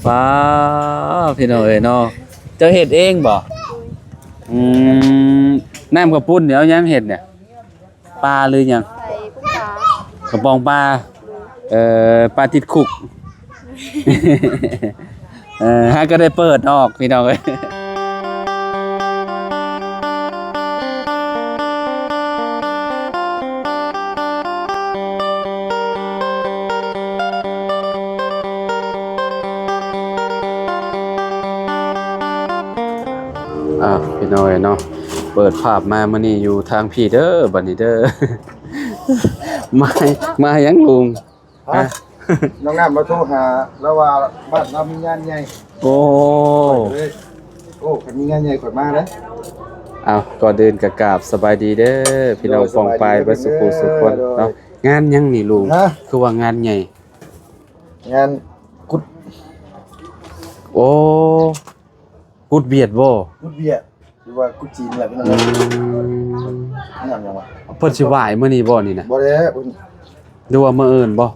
ປ້າ ພີ່ນ້ອງເອີຍເນາະ ເຈົ້າເຮັດເອງບໍ່? ອືມ ນ້ຳເຂົ້າປຸ້ນນີ້ເອົາຫຍັງເຮັດນີ້? ປາຫຼືຫຍັງ? ໃສ່ປຸ້ນປາ ກະປ໋ອງປາ ເອີ ປາຕິດຄຸກ ເອີ ຫາກະໄດ້ເປີດອອກ ພີ່ນ້ອງເອີຍ. ອ້າວ ພີ່ນ້ອງເອີຍເນາະ ເປີດພາບມາມື້ນີ້ຢູ່ທາງພີ້ເດີ ບັດນີ້ເດີ ມາ ມາຫຍັງລຸງ? ຮະ? ຮະ? ນ້ອງນ້ຳລາວໂທຫາ ລາວວ່າບ້ານລາວມີງານໃຫຍ່. ໂອ້ ຂ້ອຍເລີຍ ໂອ້ ຄັນມີງານໃຫຍ່ຂ້ອຍມາເດ້. ອ້າວ ກ່ອນອື່ນກະກາບສະບາຍດີເດີ ພີ່ນ້ອງປ້ອງປາຍເບິດສູ່ຜູ້ສູ່ຄົນເນາະ. ງານຫຍັງນີ້ລຸງ? ຮະ? ຄືວ່າງານໃຫຍ່? ງານຂຸດ. ໂອ້ ກຸດວຽດບໍ່? ກຸດວຽດ ຫຼືວ່າກຸດຈີນແຫຼະ ພີ່ນ້ອງ. ອືມ ງາມຫຍັງວະ? ເພິ່ນຊິຫວາຍມື້ນີ້ບໍ່ນີ້ນະ? ບໍ່ແລ້ວ ເພິ່ນ ຫຼືວ່າມື້ອື່ນບໍ່?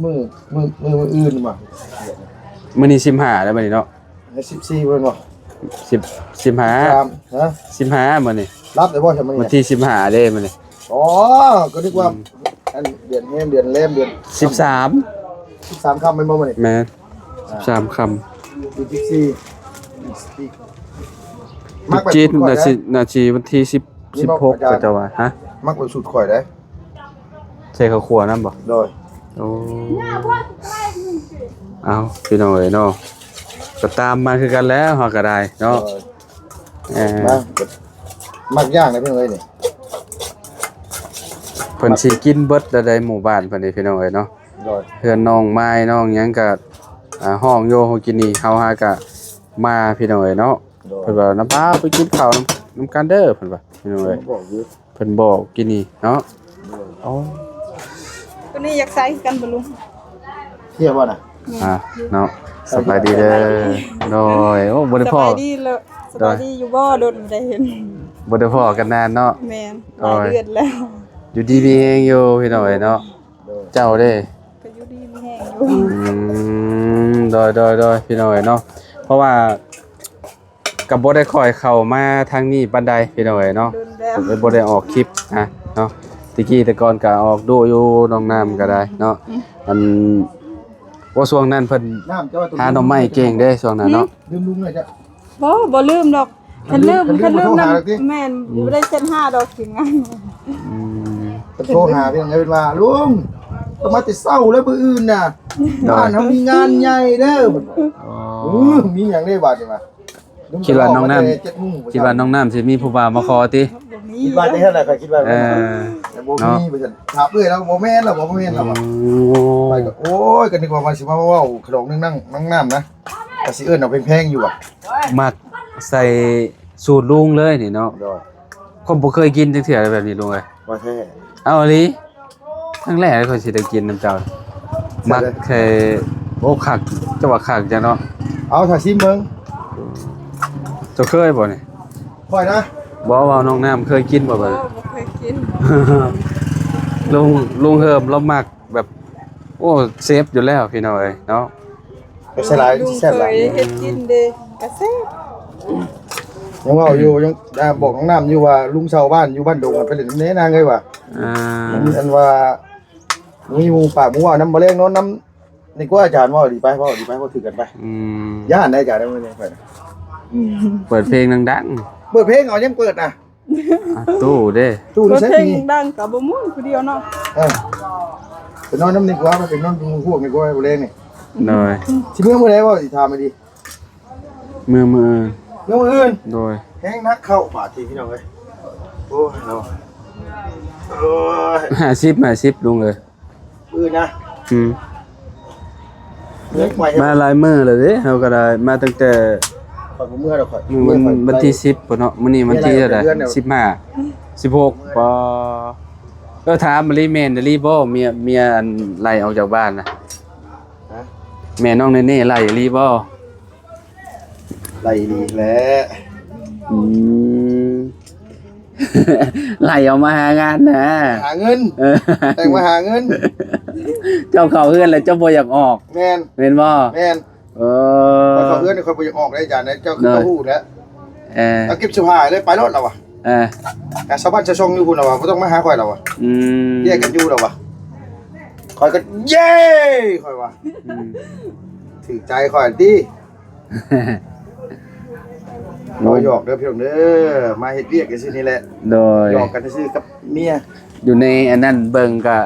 ມື້ ມື້ ມື້ ມື້ອື່ນບໍ່? ມື້ນີ້ສິບຫ້າແລ້ວບັດນີ້ເນາະ ສິບສີ່ເພິ່ນບໍ່? ສິບ ສິບຫ້າ ສາມ ຮະ? ສິບຫ້າມື້ນີ້ ລັດແລ້ວບໍ່ຊະມື້ນີ້? ວັນທີສິບຫ້າເດ້ມື້ນີ້. ອໍ ກໍນຶກວ່າ ອືມ ອັນເດືອນແຮມ ເດືອນແລມ ເດືອນສິບສາມ ສິບສາມຄ່ຳແມ່ນບໍ່ມື້ນີ້? ແມ່ນ ອ່າ ສິບສາມຄ່ຳ ອີກສິບສີ່ ອີກສິບສີ່ ມັກແບບສູດຂ້ອຍເດ້ ຈີນໜ້າຊິ ໜ້າຊິວັນທີສິບ ສິບຫົກ ເຂົາເຈົ້າວ່າ. ຮະ? ມັກແບບສູດຂ້ອຍເດ້ ໃສ່ເຂົ້າຂົ້ວນຳບໍ່? ໂດຍ. ໂອ້ ເອົາ ພີ່ນ້ອງເອີຍເນາະ ກໍຕາມມາຄືກັນແລ້ວ ເຮົາກໍໄດ້ເນາະ. ໂດຍ. ເອີ ມາ ມັກຢ່າງໃດພີ່ນ້ອງເອີຍນີ້ ເພິ່ນຊິກິນເບິດແລ້ວໃດ ໝູ່ບ້ານເພິ່ນນີ້ ພີ່ນ້ອງເອີຍເນາະ. ໂດຍ. ເຮືອນນ້ອງມາຍນ້ອງຫຍັງກະ ອ່າ ຮ້ອງໂຍ ເຮົາກິນນີ້ ເຮົາຫາກະມາ ພີ່ນ້ອງເອີຍເນາະ. ໂດຍ. ເພິ່ນວ່າ ນ້ຳພາວໄປກິນເຂົ້ານຳ ນຳກັນເດີ ເພິ່ນວ່າ ພີ່ນ້ອງເອີຍ ເພິ່ນບອກຢູ່ ເພິ່ນບອກກິນນີ້ເນາະ. ໂດຍ. ໂອ້ ໂຕນີ້ຢາກໃສ່ຄືກັນບໍ່ລຸງ? ເທຍບໍ່ນະ? ອ່າ ເນາະ ສະບາຍດີເດີ. ໂດຍ. ໂອ້ ບໍ່ໄດ້ພໍ້ ສະບາຍດີເລີຍ ສະບາຍດີຢູ່ບໍ່? ດົນບໍ່ໄດ້ເຫັນ ບໍ່ໄດ້ພໍ້ກັນນານເນາະ. ແມ່ນ ໂດຍ ຫຼາຍເດືອນແລ້ວ. ຢູ່ດີມີແຮງຢູ່ ພີ່ນ້ອງເອີຍເນາະ. ໂດຍ. ເຈົ້າເດ້? ກໍຢູ່ດີມີແຮງຢູ່. ອືມ ໂດຍ ໂດຍ ໂດຍ ພີ່ນ້ອງເອີຍເນາະ ເພາະວ່າ ກໍບໍ່ໄດ້ຄ່ອຍເຂົ້າມາທາງນີ້ປານໃດ ພີ່ນ້ອງເອີຍເນາະ. ໂດນແລ້ວ ກໍເລີຍບໍ່ໄດ້ອອກຄລິບນະເນາະ. ແຕ່ກີ້ແຕ່ກ່ອນກໍອອກດຸຢູ່ ນ້ອງນ້ຳກໍໄດ້ເນາະ. ອືມ ອັນ ໂອ້ ຊ່ວງນັ້ນເພິ່ນ ນ້ຳ ເຈົ້າວ່າ ຫາໜໍ່ໄມ້ເກັ່ງເດ້ ຊ່ວງນັ້ນເນາະ. ລືມ ລືມລຸງເລີຍຈ້ະ. ບໍ່ ບໍ່ລືມດອກ. ຄັນລືມ ຄັນລືມ ຄັນລືມ ບໍ່ໂທຫາດອກຕິ. ແມ່ນ ອືມ ບໍ່ໄດ້ເຊັນຫາດອກທີມງານ. ອືມ ເພິ່ນໂທຫາພຽງແຕ່ວ່າ ລຸງ ຕ້ອງມາແຕ່ເຊົ້າແລ້ວມື້ອື່ນນະ ໂດຍ ບ້ານເຮົາມີງານໃຫຍ່ເດີ. ອໍ ເອີ ມີຫຍັງເດ້ບາດນີ້ວະ? ຄິດວ່ານ້ອງນ້ຳ ຄິດວ່ານ້ອງນ້ຳຊິມີຜູ້ບ່າວມາຂໍຕິ? ບໍ່ມີ. ຄິດວ່າຈັ່ງຊັ້ນແຫຼະ ຂ້ອຍຄິດວ່າ. ເອີ ແຕ່ບໍ່ມີ ເນາະ ວ່າຊັ້ນ. ຖາມເອື້ອຍລາວ ບໍ່ແມ່ນລາວ ບໍ່ແມ່ນລາວ. ໂອ້ ຂ້ອຍກໍ ໂອ້ຍ ກໍນຶກວ່າ ວ່າຊິມາເວົ້າຂະດອງໜຶ່ງນາງ ນາງນ້ຳນະ ກໍຊິເອີ້ນເອົາແພງໆຢູ່ຫວາ. ມັກໃສ່ສູດລຸງເລີຍນີ້ເນາະ. ໂດຍ. ຂ້ອຍບໍ່ເຄີຍກິນຈັກເທື່ອແບບນີ້ລຸງເອີຍ. ວ່າແທ້. ເອົາອີ່ຫຼີ. ຄັ້ງແລກຂ້ອຍຊິໄດ້ກິນນຳເຈົ້າ. ມັກແທ້. ໂອ້ ຄັກ ເຈົ້າວ່າຄັກຈັ່ງເນາະ. ເອົາ ຖ້າຊີມເບິ່ງ. ເຈົ້າເຄີຍບໍ່ນີ້? ຂ້ອຍນະ. ບໍ່ ເວົ້ານ້ອງນ້ຳເຄີຍກິນບໍ່ບັດນີ້? ບໍ່ ບໍ່ເຄີຍກິນ. ລຸງ ລຸງເຮີມລາວມັກແບບ ໂອ້ ເຊບຢູ່ແລ້ວພີ່ນ້ອງເອີຍເນາະ. ໄປໃສ່ຫຼາຍ ແຊບຫຼາຍ. ເຄີຍເຮັດກິນເດ້ ກະແຊບ. ຍັງເວົ້າຢູ່ ຍັງ ອ່າ ບອກນ້ອງນ້ຳຢູ່ວ່າ ລຸງເຊົ່າບ້ານຢູ່ບ້ານດົງ ໄປຫຼິ້ນນຳແດ່ນາງເອີຍວ່າ. ອ່າ ອັນວ່າ ມີໝູ່ປາກໝູ່ເວົ້ານຳ ບໍ່ແລງນອນນຳ ນີ້ກວ່າອາຈານເວົ້າດີໄປ ເວົ້າດີໄປ ເວົ້າຖືກກັນໄປ. ອືມ ຢ້ານໄດ໋ອາຈານ ມື້ນີ້ຂ້ອຍນະ. ເປີດເພງດັງໆ. ເປີດເພງ ເອົາຫຍັງເປີດນະ? ອ່າ ຕູ້ເດ້ ຕູ້ຢູ່ໃສ? ເປີດເພງດັງກະບໍ່ມ່ວນຜູ້ດຽວເນາະ. ເອີ ໄປນອນນຳນີ້ກວ່າ ໄປນອນນຳພວກນີ້ກວ່າ ມື້ແລງນີ້. ໂດຍ. ຊິເມືອມື້ໃດ ເວົ້າຊິຖາມໃຫ້ດີ. ເມືອມື້ອື່ນ. ເມືອມື້ອື່ນ. ໂດຍ. ແຮງໜັກເຂົ້າບາດນີ້ ພີ່ນ້ອງເອີຍ. ໂອ້ຍເນາະ ໂອ້ຍ ຫ້າສິບ ຫ້າສິບ ລຸງເອີຍ. ມື້ນະ. ອືມ ມາຫຼາຍມື້ແລ້ວເດ້ ເຮົາກໍໄດ້ມາຕັ້ງແຕ່ ຂ້ອຍບໍ່ເມືອດອກ ຂ້ອຍ ມື້ວັນ ວັນທີສິບພຸ້ນເນາະ. ມື້ນີ້ວັນທີເທົ່າໃດ? ສິບຫ້າ ສິບຫົກ. ປາ ເອີ ຖາມອີ່ຫຼີ ແມ່ນອີ່ຫຼີບໍ່? ເມຍ ເມຍອັນໄລ່ອອກຈາກບ້ານນະ. ຮະ? ແມ່ນ້ອງເນເນ່ໄລ່ອີ່ຫຼີບໍ່? ໄລ່ອີ່ຫຼີແຫຼະ. ອືມ ໄລ່ອອກມາຫາງານນະ ຫາເງິນ. ເອີ ແຕ່ງມາຫາເງິນ. ເຈົ້າເຂົ້າເຮືອນແລ້ວເຈົ້າບໍ່ຢາກອອກ. ແມ່ນ. ແມ່ນບໍ່? ແມ່ນ. ເອີ ຂ້ອຍເຂົ້າເຮືອນນີ້ ຂ້ອຍບໍ່ຢາກອອກເດ້ອາຈານເດ້ ເຈົ້າຄື ໂດຍ ເຈົ້າຮູ້ແລ້ວ. ເອີ ເອົາເກັບເສື້ອຜ້າເລີຍ ໄປໂລດລາວວ່າ. ເອີ ກະສາວບ້ານຊາວຊ່ອງຢູ່ພຸ້ນລາວວ່າ ບໍ່ຕ້ອງມາຫາຂ້ອຍລາວວ່າ. ອືມ ແຍກກັນຢູ່ລາວວ່າ. ຂ້ອຍກໍເຢ້ ຂ້ອຍວ່າ. ອືມ ຖືກໃຈຂ້ອຍຕິ. ໂອ້ ເວົ້າຫຍອກເດີພີ່ນ້ອງເດີ ມາເຮັດວຽກຈັ່ງຊີ້ນີ້ແຫຼະ. ໂດຍ ຫຍອກກັນຊື່ໆກັບເມຍ. ຢູ່ໃນອັນນັ້ນເບິ່ງກະ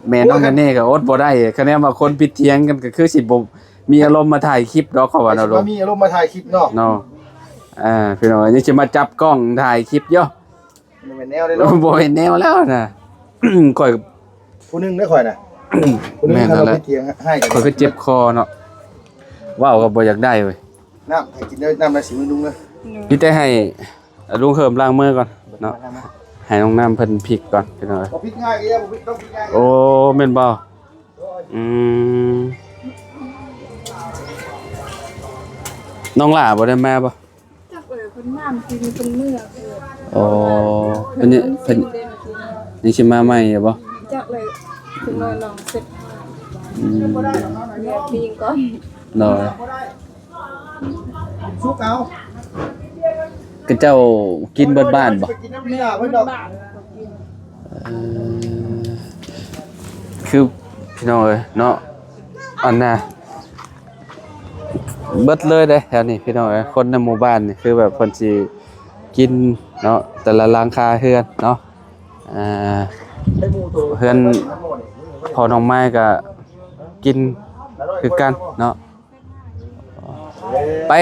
ແມ່ນ້ອງ ໂອ້ຍ ຍາເນກະອົດບໍ່ໄດ້ ຄະແນນວ່າຄົນຜິດຖຽງກັນກະຄືຊິບໍ່ມີອາລົມມາຖ່າຍຄລິບດອກ ເຂົາວ່າເນາະ ຊິມາມີອາລົມມາຖ່າຍຄລິບເນາະ. ເນາະ ອ່າ ພີ່ນ້ອງ ຍັງຊິມາຈັບກ້ອງຖ່າຍຄລິບຢູ່ ບໍ່ແມ່ນແນວເດ້ເນາະ ບໍ່ແມ່ນແນວແລ້ວນະ. ຂ້ອຍ ຜູ້ໜຶ່ງເດ້ຂ້ອຍນະ ຜູ້ໜຶ່ງ ແມ່ນ ຄັນວ່າ ແລ້ວ ໄປຖຽງໃຫ້ ຂ້ອຍກໍເຈັບຄໍເນາະ ເວົ້າກໍບໍ່ຢາກໄດ້ເວີຍ. ນ້ຳໃຫ້ກິນເດີ ນ້ຳໃນສີມືນຸງເດີ ມີແຕ່ໃຫ້ລຸງເຮີມລ້າງມືກ່ອນເນາະ ໃຫ້ນ້ອງນ້ຳເພິ່ນພິກກ່ອນພີ່ນ້ອງເອີຍ. ບໍ່ພິກງ່າຍເດ້ ບໍ່ພິກ ຕ້ອງພິກງ່າຍ. ໂອ້ ແມ່ນບໍ່? ອືມ ນ້ອງຫຼ້າບໍ່ໄດ້ມາບໍ່? ຈັກເລີຍ ເພິ່ນມາມື້ກີ້ນີ້ ເພິ່ນເມືອເພິ່ນ. ອໍ ເພິ່ນຍັງ ເພິ່ນຍັງຊິມາໃໝ່ຢູ່ບໍ່? ຈັກເລີຍ ເພິ່ນນອນລອງເສັດ. ອືມ ແມ່ປີງກ່ອນ. ໂດຍ ສຸກເອົາ ຂະເຈົ້າກິນເບິດບ້ານບໍ່? ເອີ ຄືພີ່ນ້ອງເອີຍເນາະ ອັນນ່າ ເບິດເລີຍເດ້ແຖວນີ້ພີ່ນ້ອງເອີຍ. ຄົນໃນໝູ່ບ້ານນີ້ຄືແບບເພິ່ນຊິກິນເນາະ ແຕ່ລະຫຼັງຄາເຮືອນເນາະ. ອ່າ ເຮືອນພໍ່ນ້ອງໄມ້ກໍກິນຄືກັນເນາະ. ໄປ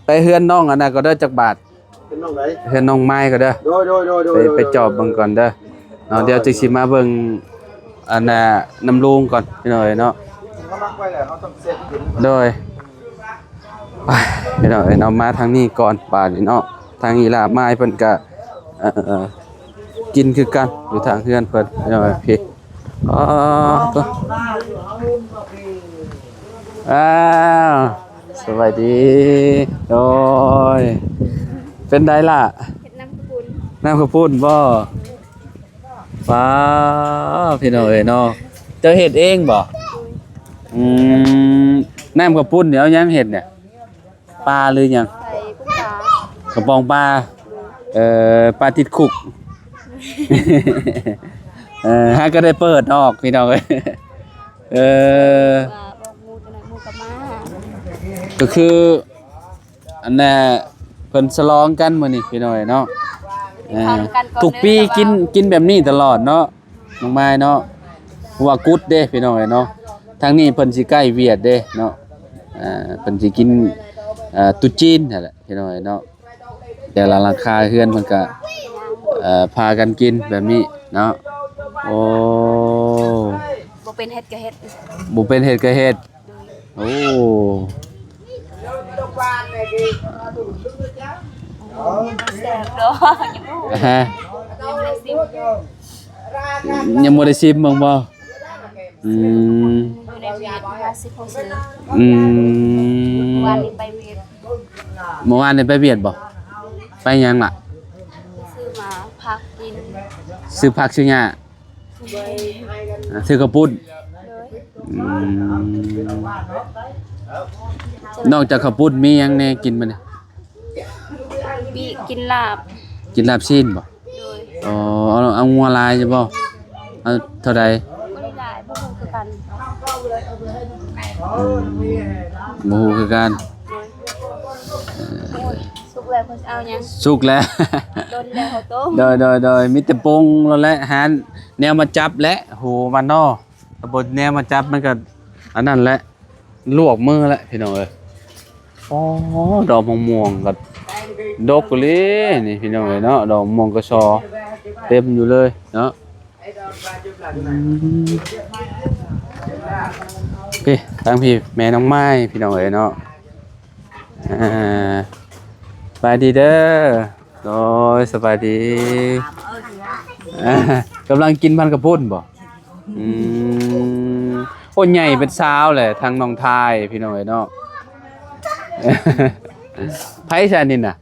ໄປເຮືອນນ້ອງອັນນັ້ນກໍເດີ ຈັກບາດ? ເຮືອນນ້ອງໃດ? ເຮືອນນ້ອງໄມ້ກໍເດີ. ໂດຍ ໂດຍ ໂດຍ ໂດຍ ໄປ ໄປຈອບເບິ່ງກ່ອນເດີເນາະ. ໂດຍ ດຽວຈຶ່ງຊິມາເບິ່ງອັນນ່າ ນຳລຸງກ່ອນພີ່ນ້ອງເອີຍເນາະ. ເຮົາມັກໄວ້ແລ້ວ ເຮົາຕ້ອງເຊັດກິນ. ໂດຍ ໄປ ພີ່ນ້ອງເອີຍເນາະ ມາທາງນີ້ກ່ອນບາດນີ້ເນາະ. ທາງອີ່ຫຼ້າມາຍເພິ່ນກະ ເອີ ກິນຄືກັນ ຢູ່ທາງເຮືອນເພິ່ນພີ່ນ້ອງເອີຍ. ອໍ ໂຕ ອ້າວ ສະບາຍດີ. ໂດຍ ເປັນໃດລະ? ເຮັດນ້ຳເຂົ້າປຸ້ນ. ນ້ຳເຂົ້າປຸ້ນບໍ່? ປ້າ ພີ່ນ້ອງເອີຍເນາະ ເຈົ້າເຮັດເອງບໍ່? ອືມ ນ້ຳເຂົ້າປຸ້ນນີ້ເອົາຫຍັງເຮັດນີ້? ປາຫຼືຫຍັງ? ໃສ່ປຸ້ນປາ ກະປ໋ອງປາ. ເອີ ປາຕິດຄຸກ. ເອີ ຫາກະໄດ້ເປີດອອກພີ່ນ້ອງເອີຍ. ເອີ ວ່າບອກໝູ່ຈັ່ງໃດໝູ່ກະມາ ກະຄື ອັນນ່າ ເພິ່ນສະຫຼອງກັນມື້ນີ້ພີ່ນ້ອງເອີຍເນາະ. ເອີ ທຸກປີກິນ ກິນແບບນີ້ຕະຫຼອດເນາະ ນ້ອງມາຍເນາະ ເພາະວ່າກຸດເດ້ພີ່ນ້ອງເອີຍເນາະ. ທາງນີ້ເພິ່ນຊິໃກ້ຫວຽດເດ້ເນາະ ເພິ່ນຊິກິນ ຕຸດຈີນຫັ້ນແຫຼະພີ່ນ້ອງເອີຍເນາະ. ແຕ່ລະຫຼັງຄາເຮືອນເພິ່ນກະ ເອີ ພາກັນກິນແບບນີ້ເນາະ. ໂອ້ ບໍ່ເປັນເຮັດກະເຮັດ ບໍ່ເປັນເຮັດກະເຮັດ. ໂອ້ ແຊບດອກ ຍັງບໍ່ຮູ້ ຮະ ຍັງບໍ່ໄດ້ຊິມ ຍັງບໍ່ໄດ້ຊິມເບິ່ງບໍ່? ອືມ ຢູ່ໃນວຽກຫ້າສິບຫົກສິບ. ອືມ ວານນີ້ໄປວຽກ ເມື່ອວານນີ້ໄປວຽດບໍ່? ໄປຫຍັງລະ? ຊື້ມາຜັກກິນ ຊື້ຜັກຊື້ຫຍ້າ ໂດຍ ຊື້ເຂົ້າປຸ້ນ. ໂດຍ ອືມ ນອກຈາກເຂົ້າປຸ້ນມີຫຍັງແດ່ກິນມື້ນີ້? ປີ້ ກິນລາບ ກິນລາບຊີ້ນບໍ່? ໂດຍ ອໍ ເອົາ ເອົາງົວຫຼາຍຢູ່ບໍ່? ເອົາເທົ່າໃດ? ບໍ່ໄດ້ຫຼາຍ ບໍ່ຮູ້ຄືກັນ. ອືມ ບໍ່ຮູ້ຄືກັນ. ໂດຍ ເອີ ສຸກແລ້ວເພິ່ນຊິເອົາຫຍັງ? ສຸກແລ້ວ ດົນແລ້ວເຂົ້າຕົ້ມ. ໂດຍ ໂດຍ ໂດຍ ມີແຕ່ປຸງໂລດແຫຼະ ຫາແນວມາຈັບແຫຼະ ຫູມັນເນາະ. ຖ້າບໍ່ແນວມາຈັບມັນກະອັນນັ້ນແຫຼະ ລວກມືແຫຼະພີ່ນ້ອງເອີຍ. ອໍ ດອກມະມ່ວງກໍດົກອີ່ຫຼີນີ້ພີ່ນ້ອງເອີຍເນາະ ດອກມະມ່ວງກະຊໍເຕັມຢູ່ເລີຍເນາະ. ອືມ ພີ້ ທາງພີ້ແມ່ນ້ອງໄມ້ພີ່ນ້ອງເອີຍເນາະ. ອ່າ ສະບາຍດີເດີ. ໂດຍ ສະບາຍດີ. ອ່າ ກຳລັງກິນພັນເຂົ້າປຸ້ນບໍ່? ອືມ ໂອ້ ໃຫຍ່ເປັນສາວແຫຼະ ທັງນ້ອງທາຍ ພີ່ນ້ອງເອີຍເນາະ. ໃຜຊະນີ້ນະ?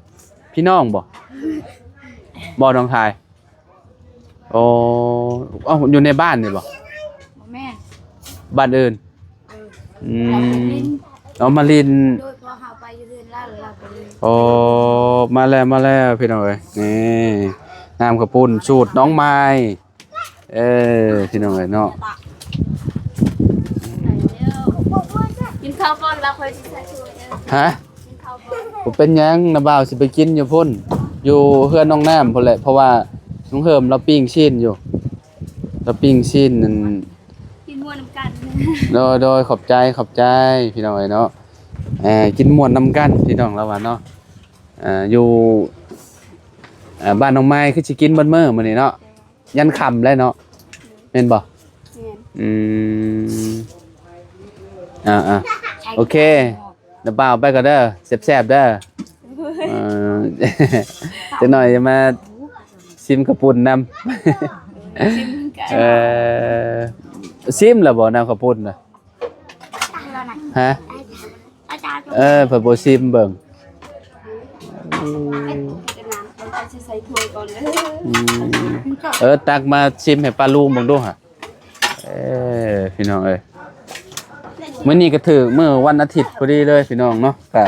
ພີ່ນ້ອງບໍ່? ບໍ່ ນ້ອງທາຍ. ໂອ້ ເອົ້າ ຢູ່ໃນບ້ານນີ້ບໍ່? ບໍ່ແມ່ນ ບ້ານອື່ນ. ເອີ ອືມ ບ້ານອື່ນ. ເອົາມາຫຼິ້ນ ໂດຍ ເພາະເຮົາໄປຢູ່ເຮືອນລາວ ແລ້ວລາວໄປຫຼິ້ນ. ໂອ້ ມາແລ້ວ ມາແລ້ວ ພີ່ນ້ອງເອີຍ ນີ້ ນ້ຳເຂົ້າປຸ້ນສູດນ້ອງມາຍ. ເອີ ພີ່ນ້ອງເອີຍເນາະ ກິນເຂົ້າກ່ອນ ແລ້ວຄ່ອຍຊິໃສ່ຖ້ວຍເດີ. ຮະ? ກິນເຂົ້າກ່ອນ. ບໍ່ເປັນຫຍັງ ນ້າບ່າວຊິໄປກິນຢູ່ພຸ້ນ ຢູ່ເຮືອນນ້ອງນ້ຳພຸ້ນແຫຼະ ເພາະວ່າລຸງເຮີມລາວປີ້ງຊີ້ນຢູ່ ລາວປີ້ງຊີ້ນນັ້ນ. ກິນມ່ວນນຳກັນ. ໂດຍ ໂດຍ ຂອບໃຈ ຂອບໃຈ ພີ່ນ້ອງເອີຍເນາະ. ເອີ ກິນມ່ວນນຳກັນ ພີ່ນ້ອງລາວວ່າເນາະ. ເອີ ຢູ່ ເອີ ບ້ານນ້ອງມາຍ ຄືຊິກິນເບິດມື້ມື້ນີ້ເນາະ ຍັນຄ່ຳແລ້ວເນາະ ແມ່ນບໍ່? ແມ່ນ. ອືມ ອ່າໆ ໂອເຄ ນ້າບ່າວໄປກ່ອນເດີ ແຊບໆເດີ. ເອີ ຈັກໜ່ອຍຈະມາຊິມເຂົ້າປຸ້ນນຳ. ຊິມກັນ. ເອີ ຊິມແລ້ວບໍ່ ນ້ຳເຂົ້າປຸ້ນນະ? ຮະ? ເອີ ເພິ່ນບໍ່ຊິມເບິ່ງ. ອືມ ເອີ ຕັກມາຊິມໃຫ້ປ້າລຸງເບິ່ງດູຫະ. ເອີ ພີ່ນ້ອງເອີຍ ມື້ນີ້ກໍຖືກມື້ວັນອາທິດພໍດີເລີຍ ພີ່ນ້ອງເນາະ ກໍ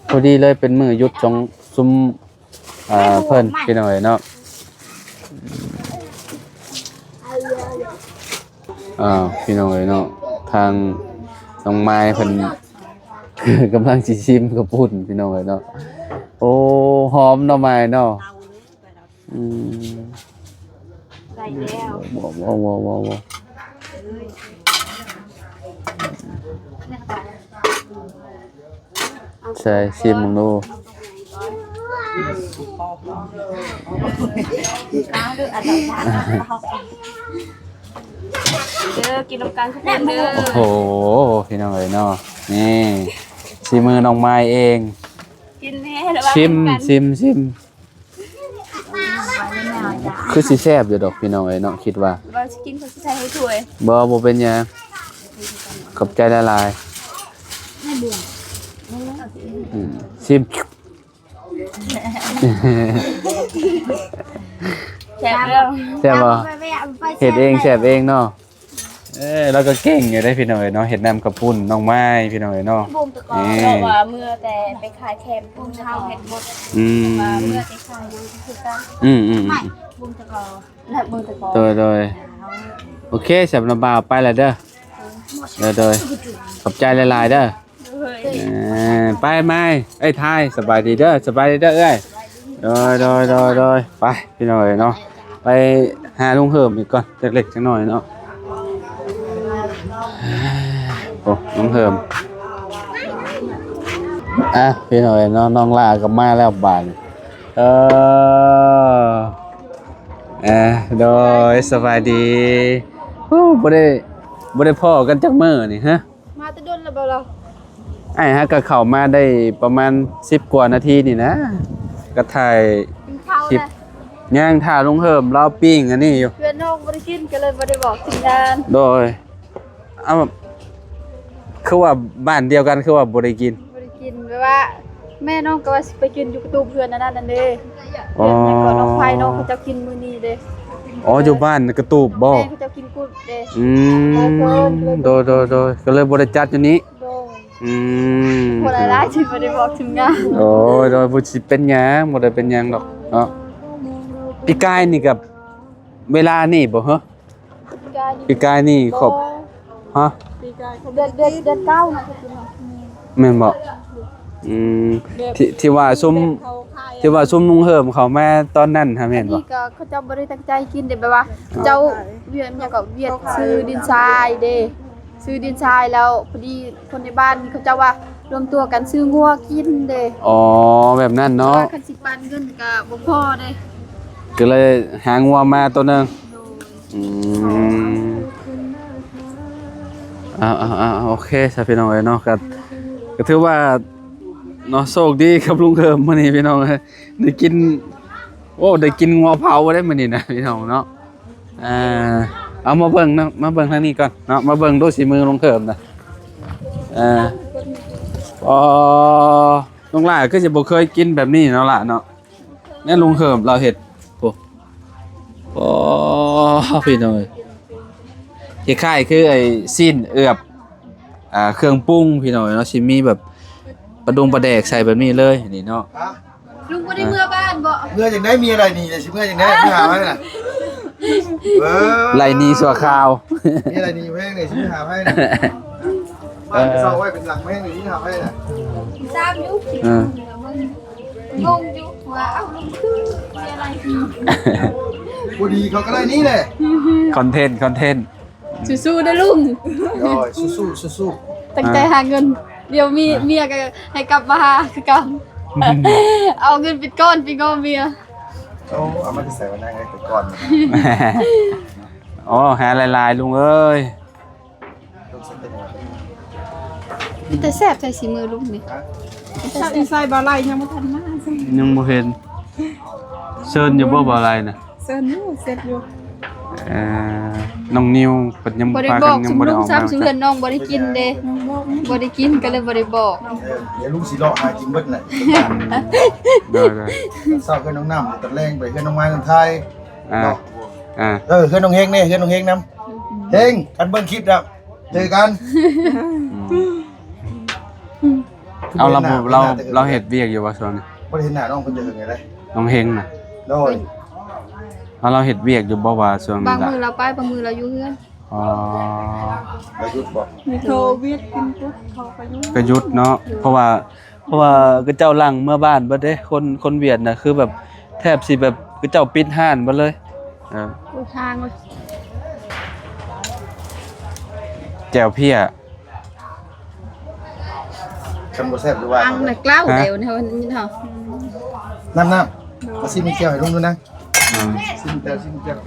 ພໍດີເລີຍ ເປັນມື້ຢຸດຂອງຊຸມ ອ່າ ເພິ່ນ ພີ່ນ້ອງເອີຍເນາະ. ອ້າວ ພີ່ນ້ອງເອີຍເນາະ ທາງນ້ອງມາຍເພິ່ນກຳລັງຊິຊິມເຂົ້າປຸ້ນ ພີ່ນ້ອງເອີຍເນາະ. ໂອ້ ຫອມເນາະ ມາຍເນາະ. ອືມ ໄດ້ແລ້ວ ບໍ່ ບໍ່ ບໍ່ ບໍ່ ບໍ່ ໃສ່ ຊິມເບິ່ງດູ. ເດີ ກິນນຳກັນທຸກຄົນເດີ. ໂອ້ໂຫ ພີ່ນ້ອງເອີຍເນາະ ນີ້ ສີມືນ້ອງມາຍເອງ. ກິນແນ່ ຊິມ ຊິມ ຊິມ. ຄືຊິແຊບຢູ່ດອກ ພີ່ນ້ອງເອີຍເນາະ ຄິດວ່າ ວ່າຊິກິນ ເຂົາຊິໃສ່ໃຫ້ຖ້ວຍ. ບໍ່ ບໍ່ເປັນຫຍັງ ຂອບໃຈຫຼາຍໆ. ອືມ ຊິມ. ແຊບເດີ. ແຊບບໍ່? ເຮັດເອງ ແຊບເອງເນາະ. ເອີ ລາວກໍເກັ່ງຢູ່ເດ້ ພີ່ນ້ອງເອີຍເນາະ ເຮັດນ້ຳເຂົ້າປຸ້ນນ້ອງມາຍ ພີ່ນ້ອງເອີຍເນາະ. ເພາະວ່າເມື່ອແຕ່ໄປຂາຍແຄມປຸ້ນ ເຮົາເຮັດໝົດ. ອືມ ວ່າເມື່ອແຕ່ຂາຍຫຍັງຄືກັນ. ອືມໆ ບຸນຕະກອ ແລະບຸນຕະກອ. ໂດຍ ໂດຍ ໂອເຄ ສຳລັບບ່າວໄປແລ້ວເດີ. ໂດຍ ໂດຍ ຂອບໃຈຫຼາຍໆເດີ. ເອີ ໄປມາຍ ເອີຍ ທາຍ ສະບາຍດີເດີ ສະບາຍດີເດີເອື້ອຍ. ໂດຍ ໂດຍ ໂດຍ ໂດຍ ໄປ ພີ່ນ້ອງເອີຍເນາະ ໄປຫາລຸງເຮີມອີກກ່ອນ ຈັກເລັກຈັກນ້ອຍເນາະ. ໂອ້ ລຸງເຮີມ ອ່ະ ພີ່ນ້ອງເອີຍເນາະ ນ້ອງຫຼ້າກໍມາແລ້ວບາດນີ້. ເອີ ເອີ ໂດຍ ສະບາຍດີ. ໂອ້ ບໍ່ໄດ້ ບໍ່ໄດ້ພໍ້ກັນຈັກມື້ນີ້ ຮະ? ມາແຕ່ດົນແລ້ວບໍ່ລະ? ອ້າຍຫາກະເຂົ້າມາໄດ້ປະມານສິບກວ່ານາທີນີ້ນະ ກະຖ່າຍຄລິບ. ຍັງຖ້າລຸງເຮີມລາວປີ້ງອັນນີ້ຢູ່ ເພື່ອນນ້ອງບໍ່ໄດ້ກິນ ກະເລີຍບໍ່ໄດ້ບອກທີມງານ. ໂດຍ ເອົາ ຄືວ່າບ້ານດຽວກັນ ຄືວ່າບໍ່ໄດ້ກິນ? ບໍ່ໄດ້ກິນ ແບບວ່າແມ່ນ້ອງກະວ່າຊິໄປກິນຢູ່ກະຕູບເພື່ອນອັນນັ້ນນັ້ນເດ້. ອໍ ເພື່ອນນ້ອງໄພ ນ້ອງເຂົາເຈົ້າກິນມື້ນີ້ເດ້. ອໍ ຢູ່ບ້ານກະຕູບບໍ່? ແມ່ເຂົາເຈົ້າກິນກຸດເດ້. ອືມ ໂດຍ ໂດຍ ໂດຍ ກະເລີຍບໍ່ໄດ້ຈັດຢູ່ນີ້. ໂດຍ ອືມ ບໍ່ໄດ້ຫຼາຍ ຊິບໍ່ໄດ້ບອກທີມງານ. ໂອ້ຍ ໂດຍ ບໍ່ຊິເປັນຫຍັງ ບໍ່ໄດ້ເປັນຫຍັງດອກເນາະ. ປີກາຍນີ້ກະເວລານີ້ບໍ່ເຮີ? ປີກາຍນີ້ ປີກາຍນີ້ ບໍ່ ຄອບ ຮະ? ປີກາຍ ເດືອນ ເດືອນ ເດືອນເກົ້ານະ ແມ່ນບໍ່? ອືມ ທີ່ ທີ່ວ່າຊຸມ ທີ່ວ່າຊຸມລຸງເຮີມເຂົ້າມາຕອນນັ້ນຫະ ແມ່ນບໍ່? ອັນນີ້ກະເຂົາເຈົ້າບໍ່ໄດ້ຕັ້ງໃຈກິນເດ້ ແບບວ່າເຈົ້າວຽກຫຍັງກະ ວຽກຊື້ດິນຊາຍເດ້. ຊື້ດິນຊາຍແລ້ວ ພໍດີຄົນໃນບ້ານເຂົາເຈົ້າວ່າລວມຕົວກັນຊື້ງົວກິນເດ້. ອໍ ແບບນັ້ນເນາະ. ແຕ່ວ່າຄັນຊິປັນເງິນກະບໍ່ພໍເດ້ ກະເລີຍຫາງົວມາໂຕໜຶ່ງ. ໂດຍ ອືມ ເອົາ ເອົາ ເອົາ ໂອເຄຊະ ພີ່ນ້ອງເອີຍເນາະ. ກະ ກະຖືວ່າເນາະ ໂຊກດີກັບລຸງເຮີມມື້ນີ້ ພີ່ນ້ອງເອີຍ ໄດ້ກິນ ໂອ້ ໄດ້ກິນງົວເຜົາເດ້ມື້ນີ້ນະ ພີ່ນ້ອງເນາະ. ອ່າ ເອົາມາເບິ່ງເນາະ ມາເບິ່ງທາງນີ້ກ່ອນເນາະ ມາເບິ່ງດູສີມືລຸງເຮີມນະ. ເອີ ອໍ ນ້ອງຫຼ້າຄືຊິບໍ່ເຄີຍກິນແບບນີ້ເນາະຫຼ້າເນາະ. ແມ່ນລຸງເຮີມລາວເຮັດ ໂອ້ ໂອ້ ພີ່ນ້ອງເອີຍ ຄ້າຍໆຄືໄອ້ຊີ້ນເອືອບ ອ່າ ເຄື່ອງປຸງພີ່ນ້ອງເນາະ ຊິມີແບບປາດົງປາແດກໃສ່ແບບນີ້ເລີຍນີ້ເນາະ. ຮະ? ລຸງບໍ່ໄດ້ເມືອບ້ານບໍ່? ເມືອຈັ່ງໃດ ເມຍໄລ່ໜີ ຊິເມືອຈັ່ງໃດ ຊິຫາໃຜລະ? ເອີ ໄລ່ໜີຊົ່ວຄາວ ເມຍໄລ່ໜີແພງນີ້ ຊິຫາໃຜລະ? ເອີ ບ້ານເຊົ່າໄວ້ເປັນຫຼັງແພງນີ້ ຊິຫາໃຜລະ? ຊາບຢູ່ ເອີ ງົງຢູ່ວ່າ ເອົ້າ ລຸງຄືເມຍໄລ່ໜີ ບໍ່ດີເຂົາກໍໄລ່ໜີແຫຼະ. ຄອນເທັນ ຄອນເທັນ. ສູ້ໆເດີລຸງ. ໂດຍ ສູ້ໆ ສູ້ໆ ຕັ້ງໃຈຫາເງິນ ດຽວມີເມຍກໍໃຫ້ກັບມາຫາຄືເກົ່າ ເອົາເງິນເປັນກ້ອນໄປງໍເມຍ. ໂອ້ ເອົາມາແຕ່ໃສວະນາງເອີຍ ເປັນກ້ອນ. ໂອ້ ຫາຫຼາຍໆ ລຸງເອີຍ. ເປັນຕາແຊບແທ້ສີມືລຸງນີ້. ເຈົ້າອີໄຊບ່າວໄລ່ຍັງບໍ່ທັນມາ ຍັງບໍ່ເຫັນ. ເຊີນຢູ່ບໍ່ບ່າວໄລ່ນະ? ເຊີນຢູ່ ເຊັດຢູ່. ເອີ ນ້ອງນິວເພິ່ນຍັງບໍ່ໄດ້ບອກຊຸມລຸງຊ້ຳ ຊຸມເຮືອນນ້ອງບໍ່ໄດ້ກິນເດ້ ຍັງບໍ່ໄດ້ກິນກໍເລີຍບໍ່ໄດ້ບອກ. ເອີ ດຽວລຸງຊິເລາະຫາກິນເບິດແຫຼະ. ໂດຍໆ ເຊົ້າເຮືອນນ້ອງນ້ຳ ຕອນແລງໄປເຮືອນນ້ອງໄມ້ນ້ອງໄທ. ອ່າ ອ່າ ເອີ ເຮືອນນ້ອງເຮງເດ້ ເຮືອນນ້ອງເຮງນຳ. ເຮງ ຄັນເບິ່ງຄລິບແລ້ວ ເຈີກັນ. ອືມ ເອົາ ລາວ ລາວ ລາວເຮັດວຽກຢູ່ບໍ່ຊ່ວງນີ້? ບໍ່ໄດ້ເຫັນໜ້ານ້ອງເພິ່ນເຖິງໃດ. ນ້ອງເຮງນະ? ໂດຍ. ເອົາ ລາວເຮັດວຽກຢູ່ບໍ່ວ່າຊ່ວງນີ້? ບາງມື້ລາວໄປ ບາງມື້ລາວຢູ່ເຮືອນ. ອໍ ລາວຢຸດບໍ່? ໂຄວິດກິນຈຸດ ເຂົາກໍຢຸດ ກໍຢຸດເນາະ. ເພາະວ່າ ເພາະວ່າເຂົາເຈົ້າຫຼັ່ງເມືອບ້ານເບິດເດ້ ຄົນ ຄົນຫວຽດນະ ຄືແບບແທບຊິແບບເຂົາເຈົ້າປິດຮ້ານເບິດເລີຍ. ເອີ ໂອ້ ທາງເລີຍ. ແຈ່ວເພຍ ຄັນບໍ່ແຊບຄືວ່າ ອັງນະເກົ້າ ເດ້ວນີ້ເຮົາ ນ້ຳ ນ້ຳ ມາຊິມແຈ່ວໃຫ້ລຸງດູນະ. ອືມ ຊິມແຈ່ວ ຊິມແຈ່ວ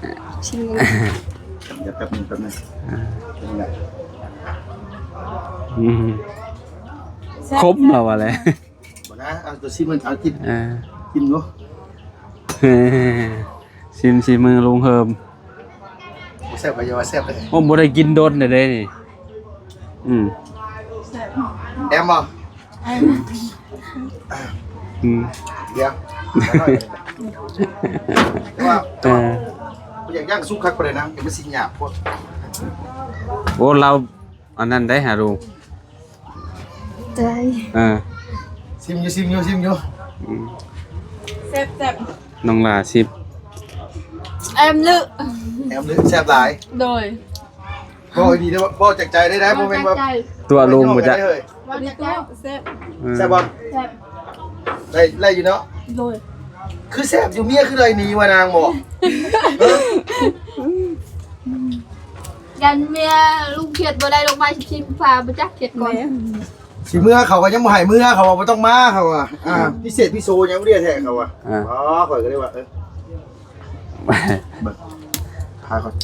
ຊິມ. ດຽວແປັບໜຶ່ງ ແປັບໜຶ່ງ. ອ່າ ເປັນໄງ? ອືມ ແຊບ ຄົມລາວວ່າແຫຼະ. ບໍ່ນະ ເອົາຕົວຊີມມັນ ເອົາກິນ ເອີ ກິນເນາະ. ຊີມສີມືລຸງເຮີມ. ບໍ່ແຊບກໍຢ່າວ່າແຊບເລີຍ. ໂອ້ ບໍ່ໄດ້ກິນດົນແລ້ວເດ້ນີ້. ອືມ ແອມບໍ່? ອືມ ດຽວ ແຕ່ວ່າ ເອີ ບໍ່ຢາກຍ່າງສຸກຄັກປານໃດນະ ມັນຊິຫຍາບໂພດ. ໂອ້ ລາວ ອັນນັ້ນໄດ້ຫາລູກ ໄດ້ ເອີ ຊິມຢູ່ ຊິມຢູ່ ຊິມຢູ່. ອືມ ແຊບໆ ນ້ອງຫຼ້າຊິມ. ແອມລຶ ແອມລຶ ແຊບຫຼາຍ. ໂດຍ ເວົ້າດີເດີ ເວົ້າຈາກໃຈໄດ້ ບໍ່ແມ່ນວ່າ ຕົວະລຸງບໍ່ຈັກ ເວົ້າຈາກໃຈ. ແຊບ ອືມ ແຊບບໍ່? ແຊບ ໄດ້ ໄດ້ຢູ່ເນາະ. ໂດຍ ຄືແຊບຢູ່ ເມຍຄືໄລ່ໜີວ່ານາງບໍ່? ຢ້ານເມຍລຸງຄຽດບໍ່ໄດ້ລົງມາຊິມ ພາບໍ່ຈັກຄຽດກ່ອນ. ຊິເມືອ ເຂົາກໍຍັງບໍ່ໃຫ້ເມືອ ເຂົາວ່າບໍ່ຕ້ອງມາ ເຂົາວ່າ ອ່າ ອືມ ພິເສດພິໂສຫຍັງເລີຍແທ້ ເຂົາວ່າ. ອ່າ ອໍ ຂ້ອຍກໍເລີຍວ່າ ເອີ ເບິ່ງ ພາກ່ອນ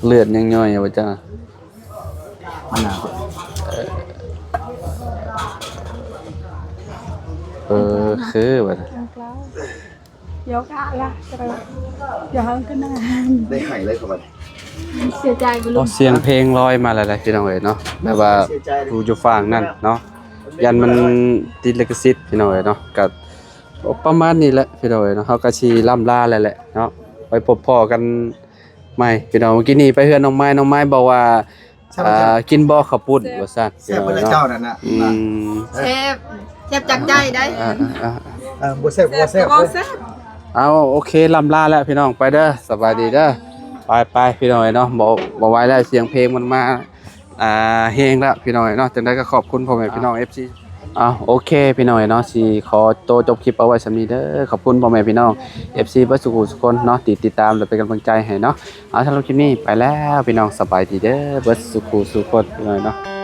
ເລືອດຍັງຍ້ອຍຢູ່ບໍ່ຈ້າ? ມັນໜາວ ເອີ ຄືວ່າ ດຽວກະລະ ດຽວເຮົາຂຶ້ນນະ ໄດ້ໄຫ້ເລີຍເຂົາບັດ ເສຍໃຈບໍ່ລຸງ? ໂອ້ ສຽງເພງລອຍມາແລ້ວແຫຼະພີ່ນ້ອງເອີຍເນາະ ແບບວ່າ ເສຍໃຈເລີຍ ຢູ່ ຢູ່ຝັ່ງນັ້ນເນາະ ຢ້ານມັນຕິດລິຂະສິດພີ່ນ້ອງເອີຍເນາະ. ກະປະມານນີ້ແຫຼະພີ່ນ້ອງເອີຍເນາະ ເຮົາກະຊິລ່ຳລາແລ້ວແຫຼະເນາະ ໄວ້ພົບພໍ້ກັນໃໝ່ພີ່ນ້ອງ. ມື້ກີ້ນີ້ໄປເຮືອນນ້ອງໄມ້ ນ້ອງໄມ້ບອກວ່າ ແຊບບໍ່? ອ່າ ກິນບໍ່ເຂົ້າປຸ້ນ ແຊບ ວ່າຊັ້ນ ແຊບເບິດແລ້ວເຈົ້ານັ້ນນະ. ອືມ ແຊບ ແຊບຈາກໃຈໄດ໋. ອ່າໆໆ ເອີ ບໍ່ແຊບກໍບໍ່ແຊບ ແຊບກໍບໍ່ແຊບ. ເອົາ ໂອເຄ ລ່ຳລາແລ້ວພີ່ນ້ອງ ໄປເດີ ສະບາຍດີເດີ. ໄປໆ ພີ່ນ້ອງເອີຍເນາະ ບໍ່ ບໍ່ໄຫວແລ້ວ ສຽງເພງມັນມາ ອ່າ ແຮງແລ້ວພີ່ນ້ອງເອີຍເນາະ. ຈັ່ງໃດກໍຂອບຄຸນພໍ່ແມ່ພີ່ນ້ອງ ເອັຟຊີ ອ່າ ໂອເຄ ພີ່ນ້ອງເອີຍເນາະ ຊິຂໍໂຕຈົບຄລິບເອົາໄວ້ສ່ຳນີ້ເດີ. ຂອບຄຸນພໍ່ແມ່ພີ່ນ້ອງ ເອັຟຊີ ເບິດສູ່ຜູ້ສູ່ຄົນເນາະ ທີ່ຕິດຕາມ ແລະ ເປັນກຳລັງໃຈໃຫ້ເນາະ. ເອົາ ສຳລັບຄລິບນີ້ໄປແລ້ວພີ່ນ້ອງ ສະບາຍດີເດີ ເບິດສູ່ຜູ້ສູ່ຄົນພີ່ນ້ອງເນາະ.